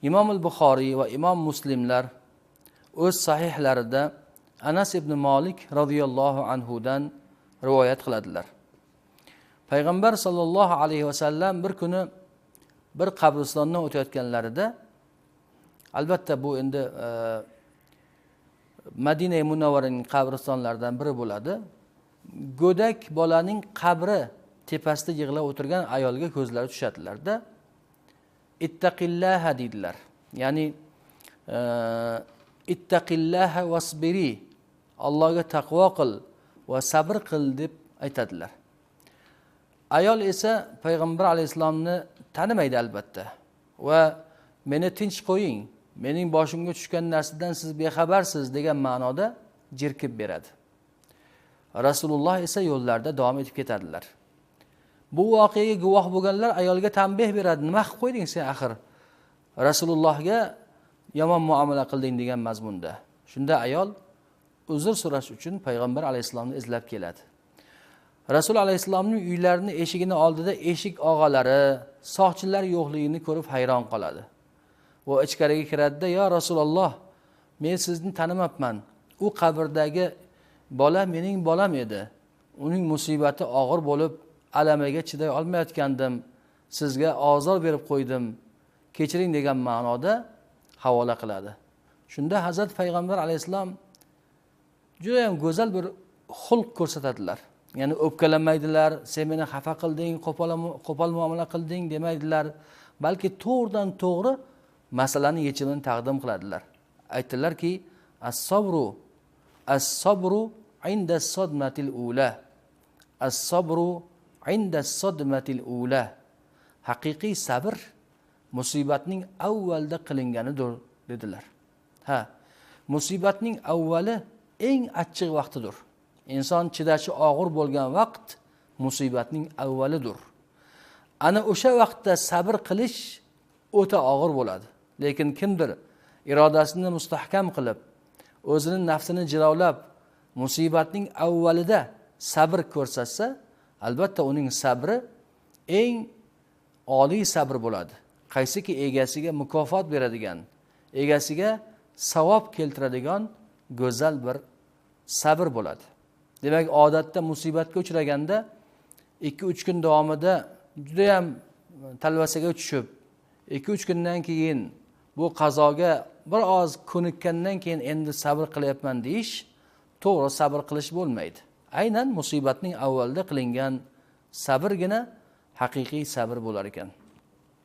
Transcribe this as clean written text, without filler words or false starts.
Imom al-Buxoriy va Imom Muslimlar o'z sahihlarida Anas ibn Malik radhiyallohu anhu dan rivoyat qiladilar. Payg'ambar sallallohu alayhi vasallam bir kuni bir qabristondan o'tayotganlarida, albatta bu endi Madina Munawvaraning qabristonlaridan biri bo'ladi. Go'dak bolaning qabri tepasida yig'lab o'tirgan ayolga ko'zlari tushadilarda, ittaqillaha deydilar. Ya'ni ittaqillaha wasbiri, Allohga taqvo qil va sabr qil deb aytadilar. Ayol esa payg'ambar alayhissalomni tanimaydi albatta va meni tinch qo'ying, mening boshimga tushgan narsadan siz bexabarsiz degan ma'noda jirkib beradi. Rasululloh esa yo'llarda davom etib ketadilar. Bu voqeaga guvoh bo'lganlar ayolga tanbeh beradi. Nima qilib qo'yding sen axir? Rasulullohga yomon muomala qilding degan mazmunda. Shunda ayol uzr so'rash uchun payg'ambar alayhissalomni izlab keladi. Rasul alayhissalomning uylarini eshigini oldida eshik og'alari, soqchilar yo'qligini ko'rib hayron qoladi. Va ichkariga kiradida, "Ya Rasululloh, men sizni tanimabman. U qabrdagi bola mening bolam edi. Uning musibati og'ir bo'lib, alamiga chiday olmayotgandim. Sizga ozor berib qo'ydim. Kechiring" degan ma'noda havola qiladi. Shunda Hazrat payg'ambar alayhissalom juda ham go'zal bir xulq ko'rsatadilar. Ya'ni o'pkalamaydilar, sen meni xafa qilding, qo'pol muomala qilding demaydilar, balki to'g'ridan to'g'ri masalani yechimini taqdim qiladilar. Aytdilarki, as-sabru as-sabru inda as-sadmatil ula. As-sabru inda as-sadmatil ula. Haqiqiy sabr musibatning avvalda qilinganidir dedilar. Ha, musibatning avvali eng achchiq vaqtidir. Inson chidashi og'ir bo'lgan vaqt musibatning avvalidir. Ana o'sha vaqtda sabr qilish o'ta og'ir bo'ladi. Lekin kimdir irodasini mustahkam qilib, o'zini nafsini jilovlab, musibatning avvalida sabr ko'rsatsa, albatta uning sabri eng oliy sabr bo'ladi. Qaysiki egasiga mukofot beradigan, egasiga savob keltiradigan go'zal bir sabr bo'ladi. Demak, odatda musibatga uchraganda 2-3 kun davomida juda ham talvasaga tushib, 2-3 kundan keyin bu qazoga bir oz ko'nikkandan keyin endi sabr qilyapman deyish to'g'ri sabr qilish bo'lmaydi. Aynan musibatning avvalida qilingan sabrgina haqiqiy sabr bo'lar ekan.